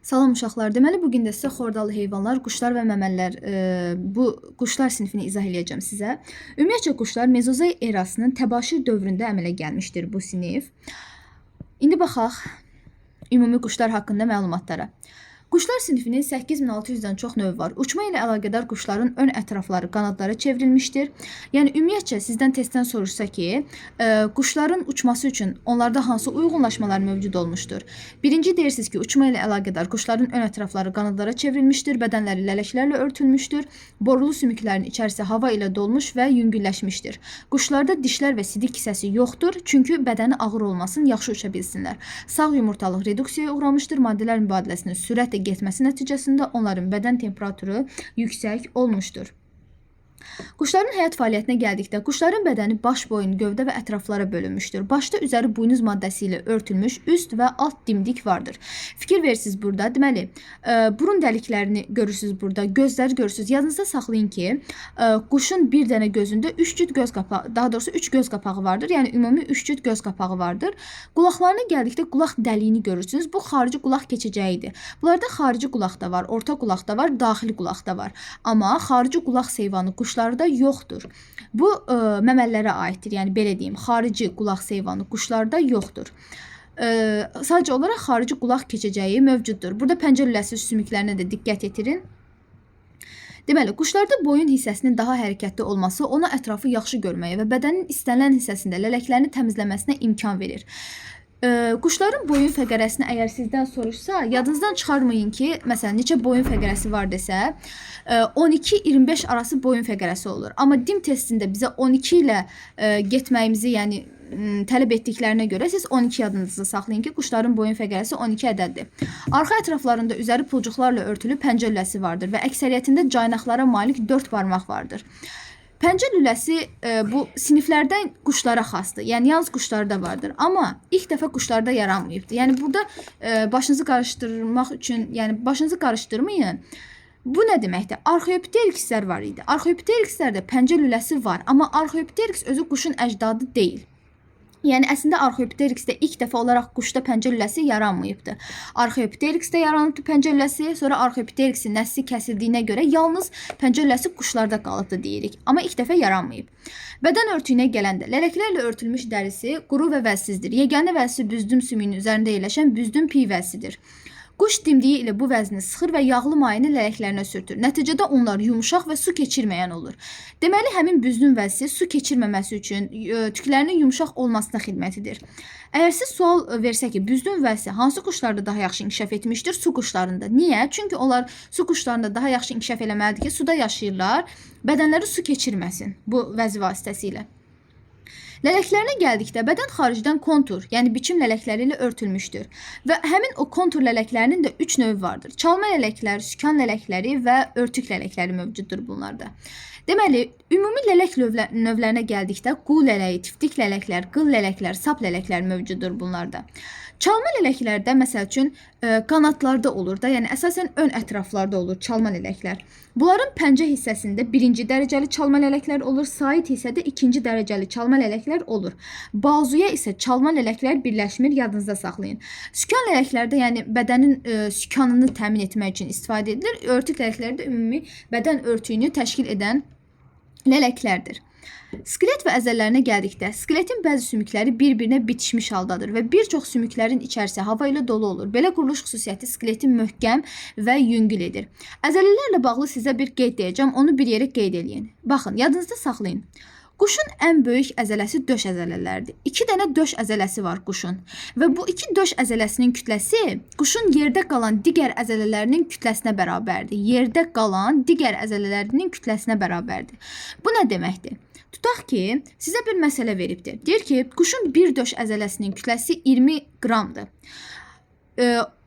Salam uşaqlar. Deməli bu gün də sizə xordalı heyvanlar, quşlar və məməlilər, bu quşlar sinfini izah eləyəcəm sizə. Ümumiyyətcə quşlar Mezozoy erasının təbaşir dövründə əmələ gəlmişdir bu sinif. İndi baxaq ümumi quşlar haqqında məlumatlara. Quşlar sinifinin 8600-dən çox növü var. Uçma ilə əlaqədar quşların ön ətrafları qanadlara çevrilmişdir. Yəni ümumiyyətcə sizdən testdən soruşsa ki, quşların uçması üçün onlarda hansı uyğunlaşmalar mövcud olmuşdur? Birinci deyirsiniz ki, uçma ilə əlaqədar quşların ön ətrafları qanadlara çevrilmişdir, bədənləri lələklərlə örtülmüşdür, borulu sümüklərin içərisi hava ilə dolmuş və yüngülləşmişdir. Quşlarda dişlər və sidik kisəsi yoxdur, çünki bədəni ağır olmasın, yaxşı uça bilsinlər. Sağ yumurtalıq reduksiyaya uğramışdır, maddələr mübadiləsinin sürətlə getməsi nəticəsində onların bədən temperaturu yüksək olmuşdur. Quşların həyat fəaliyyətinə gəldikdə, quşların bədəni baş, boyun, gövdə və ətraflara bölünmüşdür. Başda üzəri buynuz maddəsi ilə örtülmüş üst və alt dimdik vardır. Fikir verirsiniz burada. Deməli, burun dəliklərini görürsüz burada, gözləri görürsüz. Yadınızda saxlayın ki, quşun bir dənə gözündə 3 cüt göz qapağı, daha doğrusu 3 göz qapağı vardır. Yəni ümumi 3 cüt göz qapağı vardır. Qulaqlarına gəldikdə qulaq dəliyini görürsünüz. Bu xarici qulaq keçəcəyidir. Bunlarda xarici qulaq da var, orta qulaq da var, daxili qulaq da var. Amma xarici qulaq seyvanı quşlarda yoxdur. Bu məməlilərə aiddir. Yəni belə deyim, xarici qulaq seyvanı quşlarda yoxdur. Sadəcə olaraq xarici qulaq keçəcəyi mövcuddur. Burada pəncə lüləsi sümüklərinə də diqqət yetirin. Deməli, quşlarda boyun hissəsinin daha hərəkətli olması ona ətrafı yaxşı görməyə və bədənin istənilən hissəsində lələklərini təmizləməsinə imkan verir. Quşların boyun fəqərəsini əgər sizdən soruşsa, yadınızdan çıxarmayın ki, məsələn, neçə boyun fəqərəsi var desə, 12-25 arası boyun fəqərəsi olur. Amma DİM testində bizə 12 ilə getməyimizi, yəni tələb etdiklərinə görə siz 12 yadınızda saxlayın ki, quşların boyun fəqərəsi 12 ədəddir. Arxa ətraflarında üzəri pulcuqlarla örtülü pəncə lüləsi vardır və əksəriyyətində caynaqlara malik 4 barmaq vardır. Pəncə lüləsi bu siniflərdən quşlara xasdır. Yəni yalnız quşlarda vardır. Amma ilk dəfə quşlarda yaranmayıbdır. Yəni burada başınızı qarışdırmaq üçün, yəni başınızı qarışdırmayın. Bu nə deməkdir? Arxeopterikslər var idi. Arxeopterikslərdə pəncə lüləsi var, amma Arxeopteriks özü quşun əcdadı deyil. Yəni əslində Arxeopteriksdə ilk dəfə olaraq quşda pəncə lüləsi yaranmayıbdı. Arxeopteriksdə yaranıbdı pəncə lüləsi, sonra Arxeopteriksin nəsli kəsildiyinə görə yalnız pəncə lüləsi quşlarda qalıbdı deyirik. Amma ilk dəfə yaranmayıb. Bədən örtüyünə gələndə lələklərlə örtülmüş dərisi quru və vəzsizdir. Yeganə vəzsi büzdüm sümüyünün üzərində yerləşən büzdüm piy vəzsidir. Quş dimdiyi ilə bu vəzni sıxır və yağlı mayeni lələklərinə sürtür. Nəticədə onlar yumşaq və su keçirməyən olur. Deməli, həmin büzdüm vəzsi su keçirməməsi üçün tüklərinin yumşaq olmasına xidmət edir. Əgər siz sual versə ki, büzdüm vəzsi hansı quşlarda daha yaxşı inkişaf etmişdir? Su quşlarında. Niyə? Çünki onlar su quşlarında daha yaxşı inkişaf eləməlidir ki, suda yaşayırlar, bədənləri su keçirməsin bu vəzi vasitəsilə. Lələklərinə gəldikdə bədən xaricdən kontur, yəni biçim lələkləri ilə örtülmüşdür. Və həmin o kontur lələklərinin də 3 növü vardır. Çalma lələklər, sükan lələkləri və örtük lələkləri mövcuddur bunlarda. Deməli, ümumi lələk növlərinə gəldikdə qu lələyi, tiftik lələklər, qıl lələklər, sap lələklər mövcuddur bunlarda. Çalma lələklərdə məsəl üçün qanadlarda olur da, yəni əsasən ön ətraflarda olur çalma lələklər. Bunların pəncə hissəsində birinci dərəcəli çalma lələklər olur, sait hissədə ikinci dərəcəli çalma lələklər olur. Bazuya isə çalma lələklər birləşmir, yadınızda saxlayın. Sükan lələklərdə, yəni bədənin sükanını təmin etmək üçün istifadə edilir. Örtük lələklərdə ümumi bədən örtüyünü təşkil edən lələklərdir. Skelet və əzələlərinə gəldikdə, skeletin bəzi sümükləri bir-birinə bitişmiş haldadır və bir çox sümüklərin içərisi hava ilə dolu olur. Belə quruluş xüsusiyyəti skeleti möhkəm və yüngül edir. Əzələlərlə bağlı sizə bir qeyd deyəcəm, onu bir yerə qeyd eləyin. Baxın, yadınızda saxlayın. Quşun ən böyük əzələsi döş əzələləridir. 2 dənə döş əzələsi var quşun və bu 2 döş əzələsinin kütləsi quşun yerdə qalan digər əzələlərinin kütləsinə bərabərdir. Yerdə qalan digər əzələlərinin kütləsinə bərabərdir. Bu nə deməkdir? Tutaq ki, sizə bir məsələ veribdir. Deyir ki, quşun bir döş əzələsinin kütləsi 20 qramdır.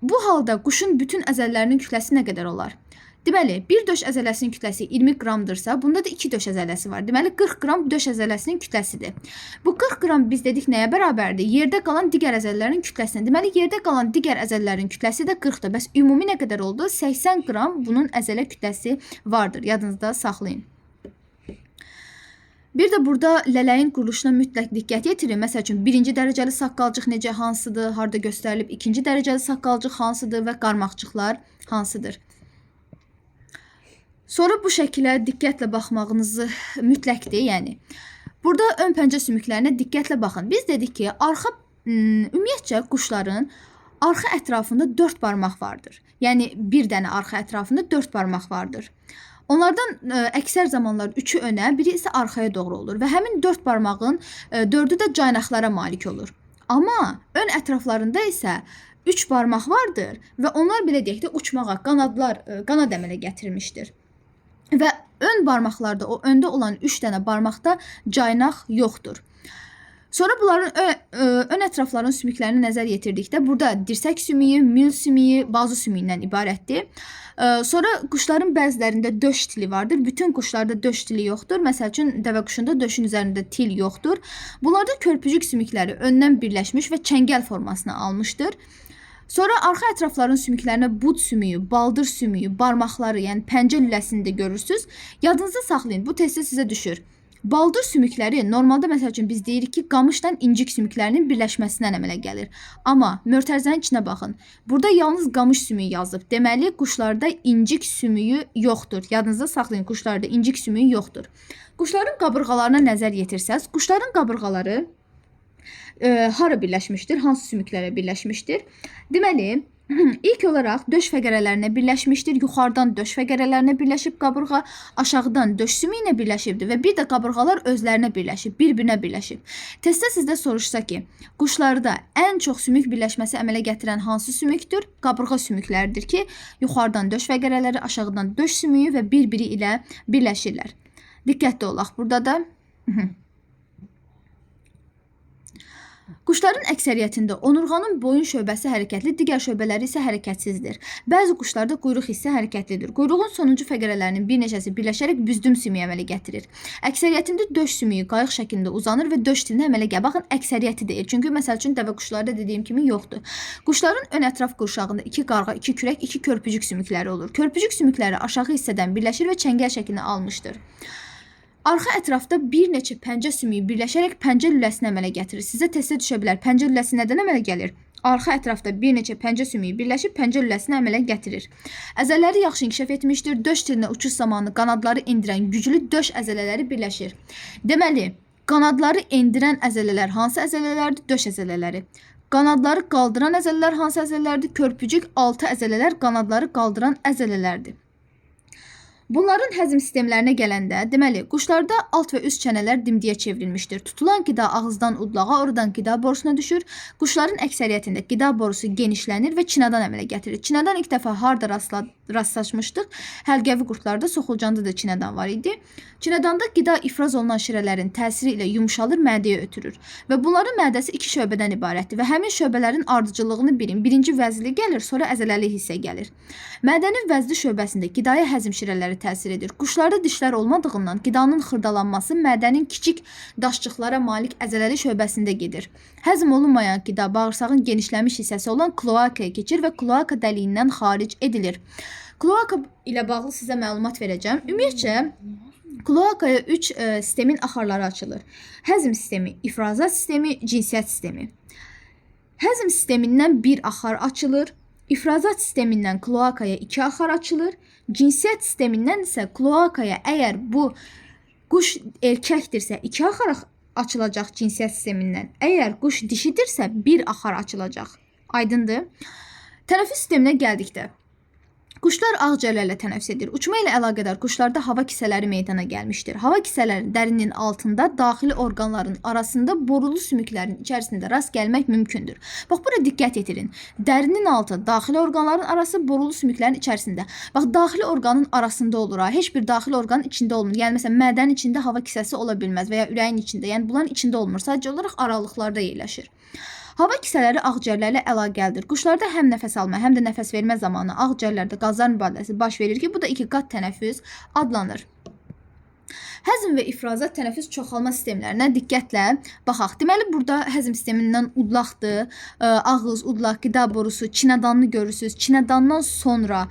Bu halda quşun bütün əzələlərinin kütləsi nə qədər olar? Deməli, bir döş əzələsinin kütləsi 20 qramdırsa, bunda da 2 döş əzələsi var. Deməli, 40 qram döş əzələsinin kütləsidir. Bu 40 qram biz dedik nəyə bərabərdir? Yerdə qalan digər əzələlərin kütləsinə. Deməli, yerdə qalan digər əzələlərin kütləsi də 40-dır. Bəs ümumi nə qədər oldu? 80 qram bunun əzələ kütləsi vardır. Yadınızda saxlayın. Bir də burada lələyin quruluşuna mütləq diqqət yetirin. Məsəl üçün birinci dərəcəli saqqalcıq necə hansıdır, harda göstərilib, ikinci dərəcəli saqqalcıq hansıdır və qarmaqçıqlar hansıdır. Sonra bu şəkilə diqqətlə baxmağınızı mütləqdir, yəni. Burada ön pəncə sümüklərinə diqqətlə baxın. Biz dedik ki, arxa ümumiyyətcə quşların arxa ətrafında 4 barmaq vardır. Yəni bir dənə arxa ətrafında 4 barmaq vardır. Onlardan əksər zamanlar 3-ü önə, biri isə arxaya doğru olur və həmin 4 barmağın 4-ü də caynaqlara malik olur. Amma ön ətraflarında isə 3 barmaq vardır və onlar belə deyək də uçmağa, qanadlar, qanad əmələ gətirmişdir. Və ön barmaqlarda, o öndə olan 3 dənə barmaqda caynaq yoxdur. Sonra bunların ön ətrafların sümüklərinə nəzər yetirdikdə burada dirsək sümüyü, mil sümüyü, bazu sümüyündən ibarətdir. Sonra quşların bəzilərində döş tili vardır. Bütün quşlarda döş tili yoxdur. Məsəl üçün dəvə quşunda döşün üzərində til yoxdur. Bunlarda körpücük sümükləri öndən birləşmiş və çəngəl formasını almışdır. Sonra arxa ətrafların sümüklərinə bud sümüyü, baldır sümüyü, barmaqları, yəni pəncə lüləsini də görürsüz. Yadınızda saxlayın, bu testdə sizə düşür. Baldır sümükləri normalda məsəl üçün biz deyirik ki, qamışla incik sümüklərinin birləşməsindən əmələ gəlir. Amma mötərizənin içinə baxın. Burada yalnız qamış sümüyü yazıb. Deməli, quşlarda incik sümüyü yoxdur. Yadınızda saxlayın, quşlarda incik sümüyü yoxdur. Quşların qabırğalarına nəzər yetirsəz, quşların qabırğaları hara birləşmişdir? Hansı sümüklərə birləşmişdir? Deməli, ilk olaraq döş fəqərələrinə birləşmişdir. Yuxarıdan döş fəqərələrinə birləşib qabırğa, aşağıdan döş sümüyünə birləşibdir və bir də qabırğalar özlərinə birləşib, bir-birinə birləşib. Testdə sizdə soruşsa ki, quşlarda ən çox sümük birləşməsi əmələ gətirən hansı sümükdür? Qabırğa sümükləridir ki, yuxarıdan döş fəqərələri, aşağıdan döş sümüyü və bir-biri ilə birləşirlər. Diqqətli olaq burada da. Quşların əksəriyyətində onurğanın boyun şöbəsi hərəkətli, digər şöbələri isə hərəkətsizdir. Bəzi quşlarda quyruq hissi hərəkətlidir. Quyruğun sonuncu fəqərələrinin bir neçəsi birləşərək büzdüm sümüyü əmələ gətirir. Əksəriyyətində döş sümüyü qayıq şəklində uzanır və döş tilinə əmələ gəlir. Baxın, əksəriyyəti deyil. Çünki məsəl üçün dəvə quşlarda dediyim kimi yoxdur. Quşların ön ətraf qurşağında 2 qarğa, 2 kürək, 2 körpücük sümükləri olur. Körpücük sümükləri aşağı hissədən birləşir və çəngəl şəklini almışdır. Arxa ətrafda bir neçə pəncə sümüyü birləşərək pəncə lüləsini əmələ gətirir. Sizə testə düşə bilər. Pəncə lüləsi nədən əmələ gəlir? Arxa ətrafda bir neçə pəncə sümüyü birləşib pəncə lüləsini əmələ gətirir. Əzələləri yaxşı inkişaf etmişdir. Döş tilinə uçuş zamanı qanadları endirən güclü döş əzələləri birləşir. Deməli, qanadları endirən əzələlər hansı əzələlərdir? Döş əzələləri. Qanadları qaldıran əzələlər hansı əzələlərdir? Körpücük altı əzələlər qanadları qaldıran əzələlərdir. Bunların həzm sistemlərinə gələndə, deməli, quşlarda alt və üst çənələr dimdiyə çevrilmişdir. Tutulan qida ağızdan udlağa, oradan qida borusuna düşür. Quşların əksəriyyətində qida borusu genişlənir və çinadan əmələ gətirir. Çinadan ilk dəfə harda rastlaşmışdıq? Həlqəvi qurdlarda, soxulcanda da çinadan var idi. Çinadanda qida ifraz olunan şirələrin təsiri ilə yumşalır, mədəyə ötürür. Və bunların mədəsi iki şöbədən ibarətdir və həmin şöbələrin ardıcıllığını bilin. Birinci vəzli gəlir, sonra əzələli hissə gəlir. Mədənin vəzli şöbəsində qidaya həzm şirələri təsir edir. Quşlarda dişlər olmadığından qidanın xırdalanması mədənin kiçik daşcıqlara malik əzələli şöbəsində gedir. Həzm olunmayan qida bağırsağın genişlənmiş hissəsi olan kloakaya keçir və kloaka dəliyindən xaric edilir. Kloaka ilə bağlı sizə məlumat verəcəm. Ümumiyyətcə, kloakaya 3 sistemin axarları açılır. Həzm sistemi, ifrazat sistemi, cinsiyyət sistemi. Həzm sistemindən bir axar açılır. İfrazat sistemindən kloakaya 2 axar açılır. Cinsiyyət sistemindən isə kloakaya əgər bu quş erkəkdirsə 2 axar açılacaq cinsiyyət sistemindən. Əgər quş dişidirsə 1 axar açılacaq. Aydındır? Tənəffüs sisteminə gəldikdə quşlar ağciyərlərlə tənəffüs edir. Uçma ilə əlaqədar quşlarda hava kisələri meydana gəlmişdir. Hava kisələrinin dərinin altında daxili orqanların arasında borulu sümüklərin içərisində rast gəlmək mümkündür. Bax, bura diqqət yetirin. Dərinin altı, daxili orqanların arası, borulu sümüklərin içərisində. Bax, daxili orqanın arasında olur ha. Heç bir daxili orqanın içində olmur. Yəni məsələn, mədənin içində hava kisəsi ola bilməz və ya ürəyin içində. Yəni bunların içində olmur. Sadəcə olaraq aralıqlarda yerləşir. Hava kisələri ağciyərlərlə əlaqəlidir. Quşlarda həm nəfəs alma, həm də nəfəs vermə zamanı ağciyərlərdə qazlar mübadiləsi baş verir ki, bu da iki qat tənəffüs adlanır. Həzm və ifrazat, tənəffüs, çoxalma sistemlərinə diqqətlə baxaq. Deməli, burada həzm sistemindən udlaqdır, ağız, udlaq, qida borusu, çinədanını görürsüz. Çinədandan sonra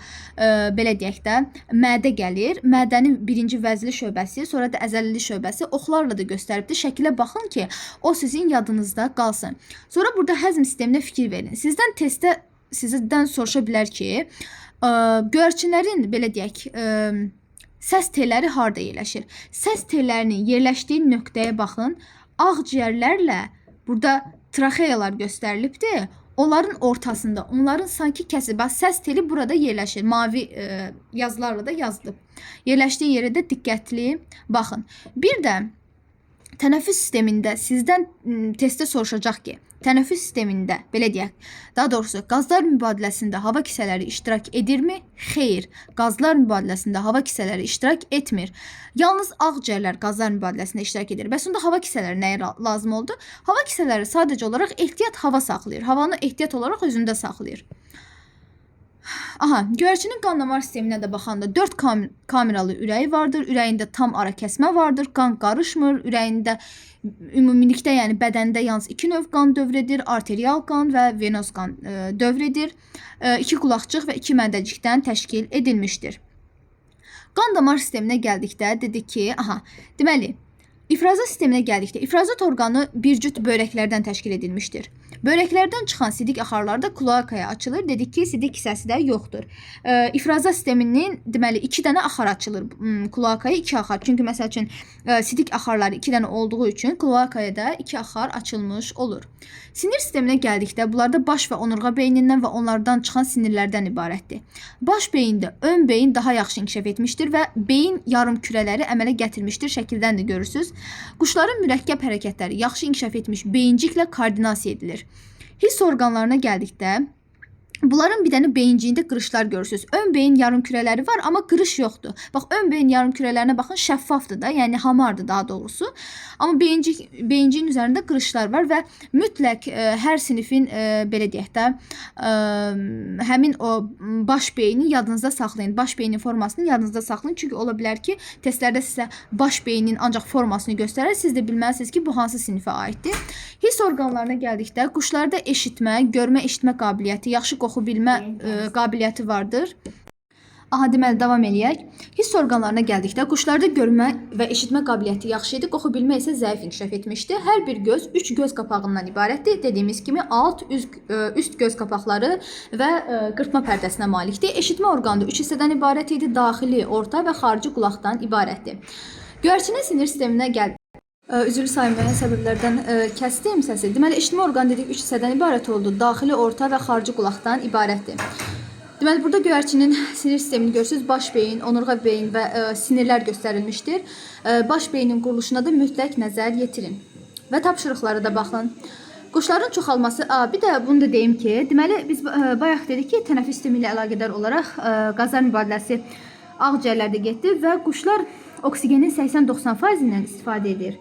belə deyək də, mədə gəlir. Mədənin birinci vəzli şöbəsi, sonra da əzələli şöbəsi oxlarla da göstəribdir. Şəkilə baxın ki, o sizin yadınızda qalsın. Sonra burada həzm sisteminə fikir verin. Sizdən testdə sizdən soruşa bilər ki, göyərçinlərin belə deyək, səs telləri harda yerləşir? Səs tellərinin yerləşdiyi nöqtəyə baxın. Ağciyərlərlə burada traxeyalar göstərilibdir. Onların ortasında, onların sanki kəsir. Bax, səs teli burada yerləşir. Mavi yazılarla da yazılıb. Yerləşdiyi yerə də diqqətli baxın. Bir də tənəffüs sistemində sizdən testdə soruşacaq ki, tənəffüs sistemində, belə deyək, daha doğrusu qazlar mübadiləsində hava kisələri iştirak edirmi? Xeyr, qazlar mübadiləsində hava kisələri iştirak etmir. Yalnız ağciyərlər qazlar mübadiləsində iştirak edir. Bəs onda hava kisələri nəyə lazım oldu? Hava kisələri sadəcə olaraq ehtiyat hava saxlayır. Havanı ehtiyat olaraq özündə saxlayır. Aha, göyərçinin qan damar sisteminə də baxanda 4 kameralı ürəyi vardır. Ürəyində tam ara kəsmə vardır. Qan qarışmır. Ürəyində ümumilikdə, yəni bədəndə yalnız 2 növ qan dövr edir. Arterial qan və venoz qan dövr edir. 2 qulaqcıq və 2 mədəcikdən təşkil edilmişdir. Qan damar sisteminə gəldikdə dedik ki, aha, deməli, ifrazat sisteminə gəldikdə ifrazat orqanı bir cüt böyrəklərdən təşkil edilmişdir. Böyrəklərdən çıxan sidik axarları da kloakaya açılır. Dedik ki, sidik kisəsi də yoxdur. İfrazat sisteminin deməli 2 dənə axar açılır. Kloakaya 2 axar. Çünki məsəl üçün sidik axarları 2 dənə olduğu üçün kloakaya da 2 axar açılmış olur. Sinir sisteminə gəldikdə bunlarda baş və onurğa beynindən və onlardan çıxan sinirlərdən ibarətdir. Baş beyində ön beyin daha yaxşı inkişaf etmişdir və beyin yarımkürələri əmələ gətirmişdir. Şəkildən də görürsüz. Quşların mürəkkəb hərəkətləri yaxşı inkişaf etmiş beyinciklə koordinasiya edilir. Hiss orqanlarına gəldikdə bunların bir dənə beyinciyində qırışlar görürsüz. Ön beyin yarımkürələri var, amma qırış yoxdur. Bax, ön beyin yarımkürələrinə baxın, şəffafdır da, yəni hamardır daha doğrusu. Amma beyinciyin üzərində qırışlar var və mütləq hər sinifin belə deyək də, həmin o baş beyni yadınızda saxlayın. Baş beynin formasını yadınızda saxlayın. Çünki ola bilər ki, testlərdə sizə baş beynin ancaq formasını göstərər. Siz də bilməlisiniz ki, bu hansı sinifə aiddir. Hiss orqanlarına gəldikdə quşlarda eşitmə, görmə, eşitmə qabiliyyəti, yaxşı qoxu bilmə qabiliyyəti vardır. Aha, deməli, davam eləyək. Hiss orqanlarına gəldikdə quşlarda görmə və eşitmə qabiliyyəti yaxşı idi, qoxu bilmə isə zəif inkişaf etmişdi. Hər bir göz 3 göz qapağından ibarətdir. Dediyimiz kimi alt, üst göz qapaqları və qırpma pərdəsinə malikdir. Eşitmə orqanı da 3 hissədən ibarət idi. Daxili, orta və xarici qulaqdan ibarətdir. Göyərçinin sinir sisteminə gəl. Üzrlü sayım, müəyyən səbəblərdən kəsdim səsi. Deməli, eşitmə orqanı dedik 3 hissədən ibarət oldu. Daxili, orta və xarici qulaqdan ibarətdir. Deməli, burada göyərçinin sinir sistemini görürsünüz. Baş beyin, onurğa beyin və sinirlər göstərilmişdir. Baş beynin quruluşuna da mütləq nəzər yetirin. Və tapşırıqlara da baxın. Quşların çoxalması, bir də bunu da deyim ki, deməli, biz bayaq dedik ki, tənəffüs sistemi ilə əlaqədar olaraq qazlar mübadiləsi ağciyərlərdə getdi və quşlar oksigenin 80-90%-dən istifadə edir.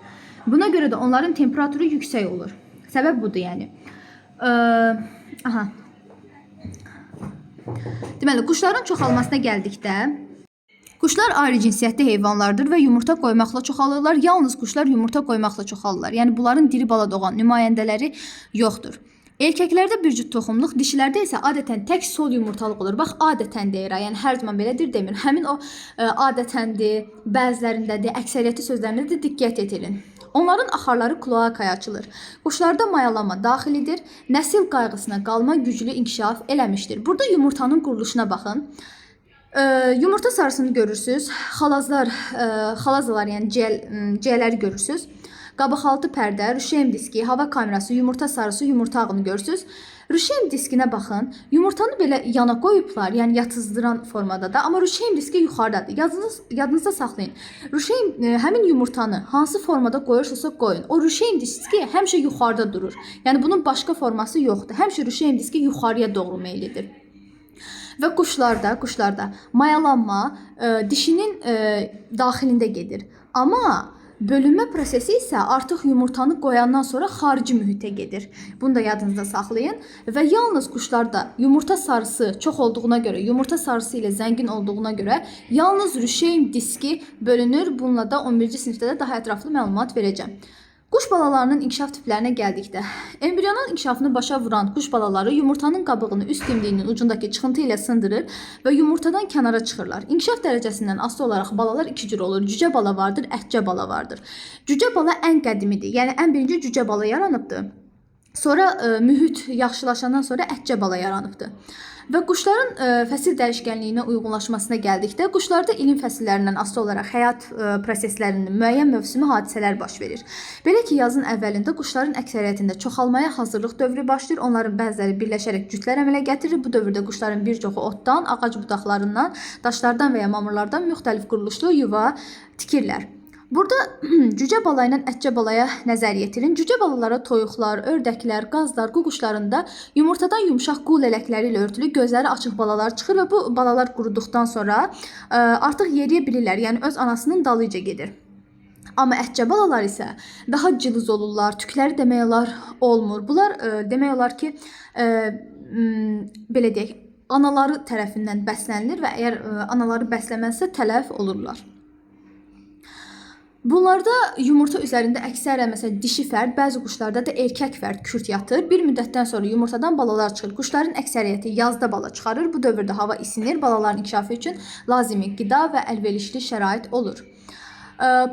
Buna görə də onların temperaturu yüksək olur. Səbəb budur, yəni. Aha. Deməli, quşların çoxalmasına gəldikdə, quşlar ayrı cinsiyyətli heyvanlardır və yumurta qoymaqla çoxalırlar. Yalnız quşlar yumurta qoymaqla çoxalırlar. Yəni, bunların diri bala doğan nümayəndələri yoxdur. Erkəklərdə bir cüt toxumluq, dişilərdə isə adətən tək sol yumurtalıq olur. Bax, adətən deyir, yəni hər zaman belədir demir. Həmin o adətəndir, bəzilərindədir, əksəriyyəti sözlərində də diqqət edin. Onların axarları kloakaya açılır. Quşlarda mayalanma daxilidir. Nəsil qayğısına qalma güclü inkişaf eləmişdir. Burada yumurtanın quruluşuna baxın. Yumurta sarısını görürsünüz. Xalazlar, xalazalar, yəni ciyərləri görürsünüz. Qabaqaltı pərdə, rüşeym diski, hava kamerası, yumurta sarısı, yumurta ağını görürsünüz. Rüşeym diskinə baxın. Yumurtanı belə yana qoyublar, yəni yatızdıran formada da, amma rüşeym diski yuxarıdadır. Yadınızda saxlayın. Rüşeym həmin yumurtanı hansı formada qoyursunuzsa qoyun. O rüşeym diski həmişə yuxarıda durur. Yəni bunun başqa forması yoxdur. Həmişə rüşeym diski yuxarıya doğru meyillidir. Və quşlarda mayalanma dişinin daxilində gedir. Amma Bölünmə prosesi isə artıq yumurtanı qoyandan sonra xarici mühitə gedir. Bunu da yadınızda saxlayın və yalnız quşlarda yumurta sarısı çox olduğuna görə, yumurta sarısı ilə zəngin olduğuna görə yalnız rüşeym diski bölünür. Bununla da 11-ci sinifdə də daha ətraflı məlumat verəcəm. Quş balalarının inkişaf tiplərinə gəldikdə, embrional inkişafını başa vuran quş balaları yumurtanın qabığını üst dimdiyinin ucundakı çıxıntı ilə sındırır və yumurtadan kənara çıxırlar. İnkişaf dərəcəsindən asılı olaraq balalar iki cür olur. Cücə bala vardır, ətcə bala vardır. Cücə bala ən qədimidir. Yəni ən birinci cücə bala yaranıbdır. Sonra mühit yaxşılaşandan sonra ətcə bala yaranıbdır. Və quşların fəsil dəyişkənliyinə uyğunlaşmasına gəldikdə, quşlarda ilin fəsillərindən asılı olaraq həyat proseslərinin müəyyən mövsümi hadisələr baş verir. Belə ki, yazın əvvəlində quşların əksəriyyətində çoxalmaya hazırlıq dövrü başlayır. Onların bəziləri birləşərək cütlər əmələ gətirir. Bu dövrdə quşların bir çoxu otdan, ağac budaqlarından, daşlardan və ya mamırlardan müxtəlif quruluşlu yuva tikirlər. Burada cücə bala ilə ətcə balaya nəzər yetirin. Cücə balalara toyuqlar, ördəklər, qazlar, qu quşlarında yumurtadan yumşaq qu lələkləri ilə örtülü, gözləri açıq balalar çıxır və bu balalar quruduqdan sonra artıq yeriyə bilirlər. Yəni öz anasının dalıyca gedir. Amma ətcə balalar isə daha cılız olurlar, tükləri demək olar olmur. Bunlar demək olar ki, belə deyək, anaları tərəfindən bəslənilir və əgər anaları bəsləməzsə tələf olurlar. Bunlarda yumurta üzərində əksərən məsələn dişi fərd, bəzi quşlarda da erkək fərd kürt yatır. Bir müddətdən sonra yumurtadan balalar çıxır. Quşların əksəriyyəti yazda bala çıxarır. Bu dövrdə hava isinir, balaların inkişafı üçün lazımi qida və əlverişli şərait olur.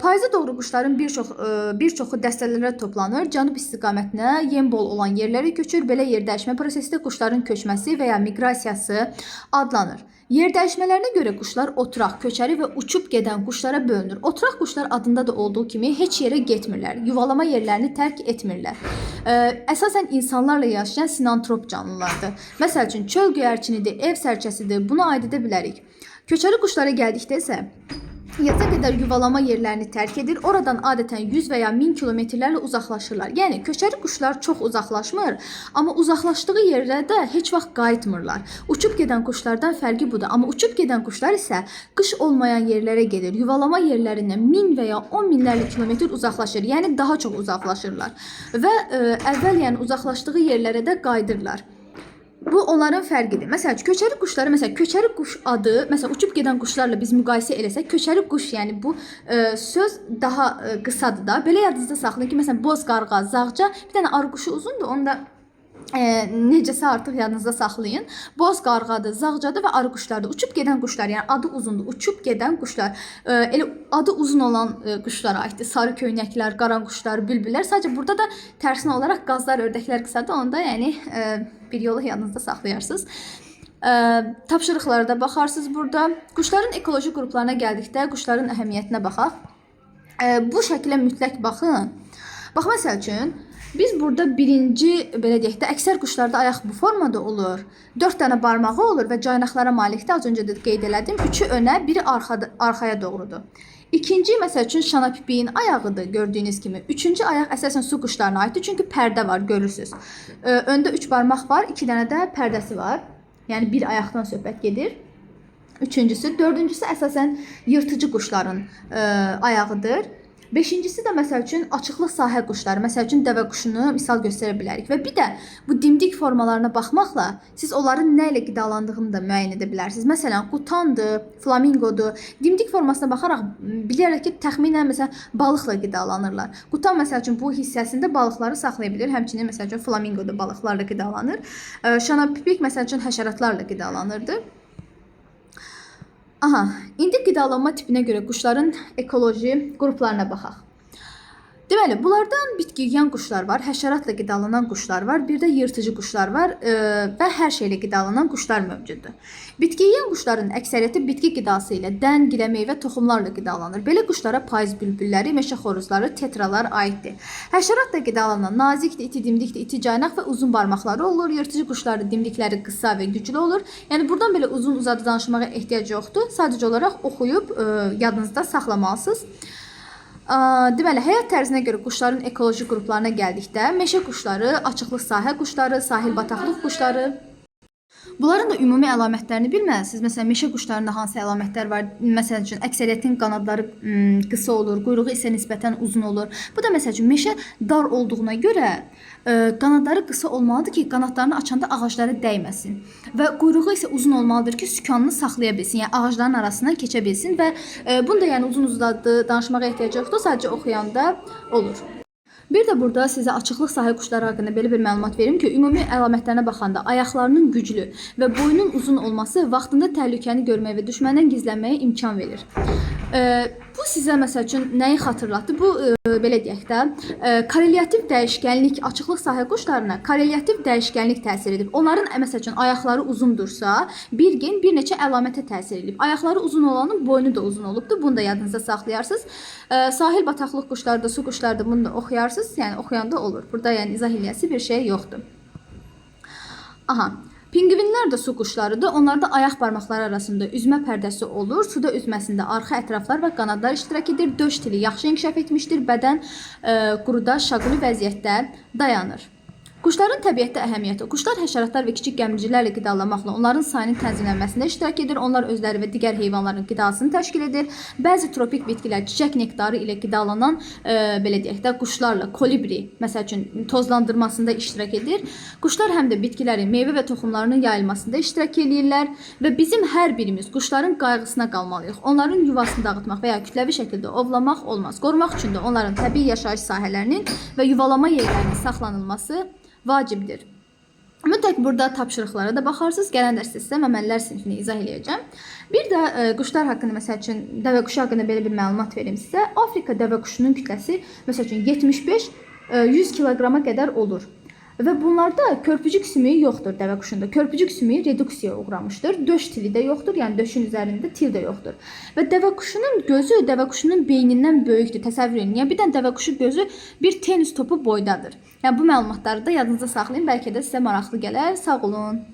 Payıza doğru quşların bir çoxu dəstələrə toplanır, cənub istiqamətinə yem bol olan yerlərə köçür. Belə yer dəyişmə prosesi də quşların köçməsi və ya miqrasiyası adlanır. Yer dəyişmələrinə görə quşlar oturaq, köçəri və uçub gedən quşlara bölünür. Oturaq quşlar adında da olduğu kimi heç yerə getmirlər, yuvalama yerlərini tərk etmirlər. Əsasən insanlarla yaşayan sinantrop canlılardır. Məsəl üçün çöl göyərçinidir, ev sərçəsidir, buna aid edə bilərik. Köçəri quşlara gəldikdə isə yaza qədər yuvalama yerlərini tərk edir. Oradan adətən 100 və ya 1000 kilometrlərlə uzaqlaşırlar. Yəni köçəri quşlar çox uzaqlaşmır, amma uzaqlaşdığı yerə də heç vaxt qayıtmırlar. Uçub gedən quşlardan fərqi budur. Amma uçub gedən quşlar isə qış olmayan yerlərə gedir. Yuvalama yerlərindən 1000 və ya 10 minlərlə kilometr uzaqlaşır. Yəni daha çox uzaqlaşırlar. Və əvvəl yəni uzaqlaşdığı yerlərə də qayıdırlar. Bu onların fərqidir. Məsələn, köçəri quşları, məsələn, köçəri quş adı, məsələn, uçub gedən quşlarla biz müqayisə eləsək, köçəri quş, yəni bu söz daha qısadır da. Belə yadınızda saxlayın ki, məsələn, boz qarğa, zağca, bir dənə arıquşu uzundur, onu da necəsə artıq yadınızda saxlayın. Boz qarğadır, zağcadır və arıquşlardır. Uçub gedən quşlar, yəni adı uzundur. Uçub gedən quşlar. Elə adı uzun olan quşlara aiddir. Sarı köynəklər, qaranquşlar, bülbüllər. Sadəcə burada da tərsinə olaraq qazlar, ördəklər qısadır. Onu da yəni bir yolu yadınızda saxlayarsınız. Tapşırıqlara da baxarsınız burada. Quşların ekoloji qruplarına gəldikdə quşların əhəmiyyətinə baxaq. Bu şəklə mütləq baxın. Bax, məsəl üçün, biz burada birinci, belə deyək də, əksər quşlarda ayaq bu formada olur. 4 dənə barmağı olur və caynaqlara malikdir. Az öncə də qeyd elədim. 3-ü önə, biri arxaya doğrudur. İkinci, məsəl üçün, şana pipiyin ayağıdır, gördüyünüz kimi. Üçüncü ayaq əsasən su quşlarına aiddir, çünki pərdə var, görürsünüz. Öndə 3 barmaq var, 2 dənə də pərdəsi var. Yəni bir ayaqdan söhbət gedir. Üçüncüsü, dördüncüsü əsasən yırtıcı quşların ayağıdır. Beşincisi də məsəl üçün açıqlıq sahə quşları, məsəl üçün dəvə quşunu misal göstərə bilərik. Və bir də bu dimdik formalarına baxmaqla siz onların nə ilə qidalandığını da müəyyən edə bilərsiniz. Məsələn, qutandır, flamingodur. Dimdik formasına baxaraq bilərək ki, təxminən məsələn balıqla qidalanırlar. Qutan məsəl üçün bu hissəsində balıqları saxlaya bilir. Həmçinin məsəl üçün flamingo da balıqlarla qidalanır. Şana pipik məsəl üçün həşəratlarla qidalanırdı. Aha, indi qidalanma tipinə görə quşların ekoloji qruplarına baxaq. Deməli, bunlardan bitki yeyən quşlar var, həşəratla qidalanan quşlar var, bir də yırtıcı quşlar var və hər şeylə qidalanan quşlar mövcuddur. Bitki yeyən quşların əksəriyyəti bitki qidası ilə dən, gilə, meyvə, toxumlarla qidalanır. Belə quşlara payız bülbülləri, meşə xoruzları, tetralar aiddir. Həşəratla qidalanan nazikdir, iti dimdikdir, iti caynaq və uzun barmaqları olur. Yırtıcı quşların dimdikləri qısa və güclü olur. Yəni buradan belə uzun uzadı danışmağa ehtiyac yoxdur. Sadəcə olaraq oxuyub yadınızda saxlamalısınız. Deməli, həyat tərzinə görə quşların ekoloji qruplarına gəldikdə, meşə quşları, açıqlıq sahə quşları, sahil bataqlıq quşları. Bunların da ümumi əlamətlərini bilməlisiniz. Məsələn, meşə quşlarında hansı əlamətlər var? Məsəl üçün, əksəriyyətin qanadları qısa olur, quyruğu isə nisbətən uzun olur. Bu da məsəl üçün meşə dar olduğuna görə qanadları qısa olmalıdır ki, qanadlarını açanda ağaclara dəyməsin. Və quyruğu isə uzun olmalıdır ki, sükanını saxlaya bilsin, yəni ağacların arasından keçə bilsin və bunu da yəni uzun-uzadı danışmağa ehtiyac yoxdur, sadəcə oxuyanda olur. Bir də burada sizə açıqlıq sahə quşları haqqında belə bir məlumat verim ki, ümumi əlamətlərinə baxanda ayaqlarının güclü və boyunun uzun olması vaxtında təhlükəni görməyə və düşməndən gizlənməyə imkan verir. Bu sizə məsəl üçün nəyi xatırlatdı? Bu belə deyək də, korrelyativ dəyişkənlik açıqlıq sahə quşlarına korrelyativ dəyişkənlik təsir edib. Onların məsəl üçün ayaqları uzundursa, bir gen bir neçə əlamətə təsir edib. Ayaqları uzun olanın boynu da uzun olubdur. Bunu da yadınızda saxlayarsınız. Sahil bataqlıq quşları da, su quşları da bunu da oxuyarsınız. Yəni oxuyanda olur. Burada yəni izah eləyəsi bir şey yoxdur. Aha. Pinqvinlər də su quşlarıdır. Onlarda ayaq barmaqları arasında üzmə pərdəsi olur. Suda üzməsində arxa ətraflar və qanadlar iştirak edir. Döş tili yaxşı inkişaf etmişdir. Bədən quruda şaquli vəziyyətdə dayanır. Quşların təbiətdə əhəmiyyəti. Quşlar həşəratlar və kiçik gəmiricilərlə qidalanmaqla onların sayının tənzimlənməsində iştirak edir. Onlar özləri və digər heyvanların qidasını təşkil edir. Bəzi tropik bitkilər çiçək nektarı ilə qidalanan, belə deyək də, quşlarla kolibri, məsəl üçün, tozlandırmasında iştirak edir. Quşlar həm də bitkilərin meyvə və toxumlarının yayılmasında iştirak eləyirlər və bizim hər birimiz quşların qayğısına qalmalıyıq. Onların yuvasını dağıtmaq və ya kütləvi şəkildə ovlamaq olmaz. Qorumaq üçün də onların təbii yaşayış sahələrinin və yuvalama yerlərinin saxlanılması vacibdir. Mütləq burada tapşırıqlara da baxarsınız. Gələn dərsdə sizə məməlilər sinfini izah eləyəcəm. Bir də quşlar haqqında, məsəl üçün, dəvə quşu haqqında belə bir məlumat verim sizə. Afrika dəvə quşunun kütləsi, məsəl üçün, 75-100 kiloqrama qədər olur. Və bunlarda körpücük sümüyü yoxdur dəvə quşunda. Körpücük sümüyü reduksiyaya uğramışdır. Döş tili də yoxdur, yəni döşün üzərində til də yoxdur. Və dəvə quşunun gözü dəvə quşunun beynindən böyükdür. Təsəvvür edin. Yəni bir dənə dəvə quşu gözü bir tenis topu boydadır. Yəni bu məlumatları da yadınızda saxlayın. Bəlkə də sizə maraqlı gələr. Sağ olun.